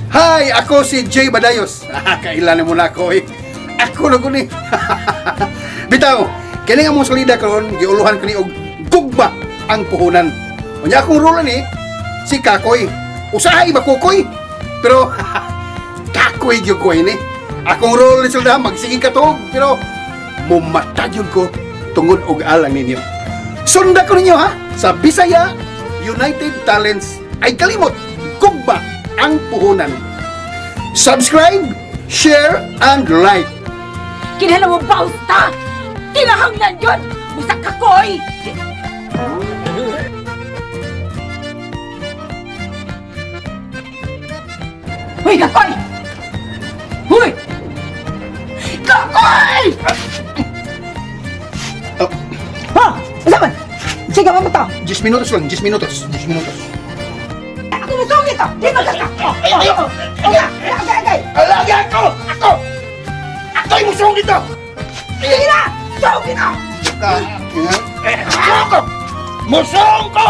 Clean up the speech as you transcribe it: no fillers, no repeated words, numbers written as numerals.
Hi, ako si Jay Badayos. Kailan mo na ako eh. Ako na ko ni. Bitaw, kini nga mong salida karon giuluhan ko ni og gugma ang puhunan. Unya akong role ni si Kakoy. Usahay ba kukoy? Pero kakoy gyud ko ini. Akong role ni salida magsige katog pero mumata gyud ko tungod og alang ninyo. Sunda ko ninyo ha sa Bisaya United Talents ay kalimot gugma ang puhunan. Subscribe, share, and like. Kinahanglan mo bausta! Kinahanglan yun! Busak kakoy! Hoy, kakoy! Hoy! Kakoy! Oh, Ha? Asa man? Sige, mamunta! 10 minutos lang, 10 minutos, 10 minutos. Ako musungit ka! Di magkaka! Oh, oh, oh! Okay, okay, okay! Alagi ako! Ako! Ako yung musong dito! Sige na! Sungit ka! Ako! Musong ko!